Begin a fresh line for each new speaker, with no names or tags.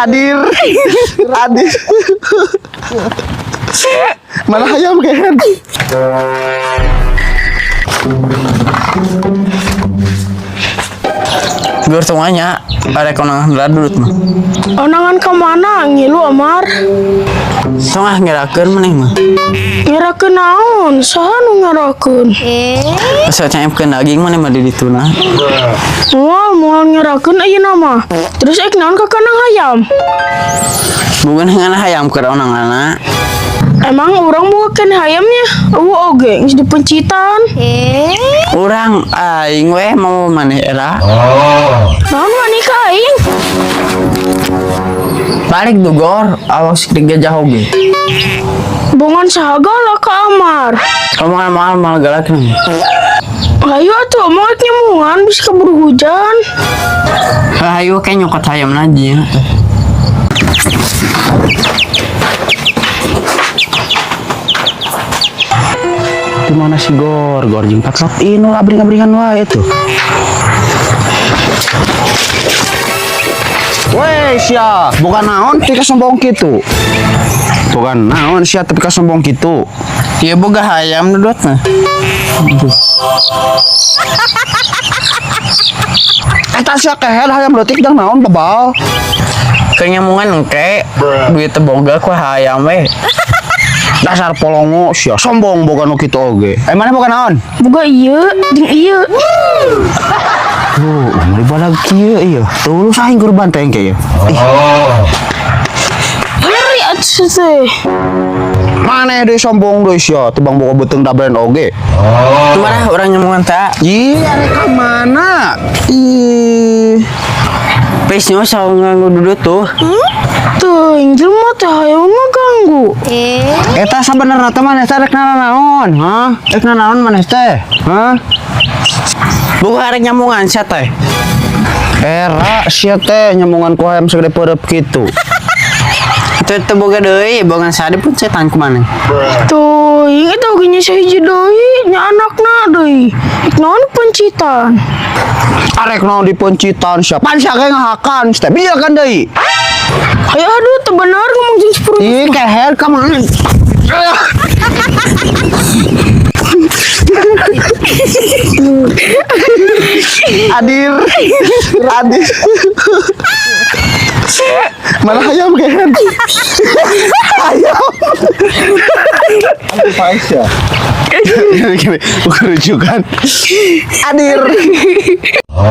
Adir. Adir. Mana hayam kehed?
Biar semuanya ada konangan dudut mah.
Onangan ka mana ngilu Amar?
Tongah ngerakeun maneh mah.
Ngerakeun naon? Saha nu ngerakeun?
Asa caepkeun daging maneh mah di ditu nah.
Moal moal ngerakeun ayeuna mah. Terus ek naon ka kandang hayam?
Bukan ngan hayam keur onanganna.
Emang urang boga keneh hayamnya? Eueuh oge geus dipencitan.
Urang aing we mau maneh era.
Naon wani ka aing?
Balik dugor awas digajah oge.
Bongan saha galak ka Amar?
Omongan moal moal galak nih.
Hayu atuh mau ek nyemungan bisa keburu hujan.
Hayu kayak nyokot hayam aja.
Di mana si Gor? Gor jeung paksat inul abring-abringan wae tuh. Weh, sia, bukan naon tapi kasombong kitu. Bukan naon sia tapi kasombong kitu.
Dia boga hayam dudut mah.
Eta sia kehed hayam leutik dang naon bebal.
Kenyamungan engke duit teu boga ku hayam we.
Dasar polongo sia sombong boga nu kitu oge. Eh mana boga naon?
Boga ieu jeung ieu.
Tuh, meuli balag kieu ieu. Tulus aing kurban teh engke ieu.
Nyeri atuh teh.
Maneh deui sombong deui sia tibang boga beuteung dabren oge.
Kumaha urang nyamungan ta?
Ih, arek ka mana? Ih.
Please nyo saung nganggo dudut tuh.
Tuh, jelema teh hayam mah ganggu.
Eta sabenerna teh maneh teh rek nanaon, hah? Rek nanaon maneh teh? Hah?
Boga arek nyamungan sia teh.
Era sia teh nyamungan ku hayam segede peureub kitu.
Teu teu boga deui, boga sade pun setan ku maneh.
Tuh, itu oge nya sahiji deui, nya anakna deui. Ek naon pencitan?
Arek naon dipencitan sia. Pan sia ge ngahakan, sia teh biakan deui.
Hayu aduh teu bener ngomong jeung sepuluh.
Ih, keher ka mana? Adir. Adir. Mana hayam keher? Hayam. Aisyah. Gini, bukan rujukan. Adir.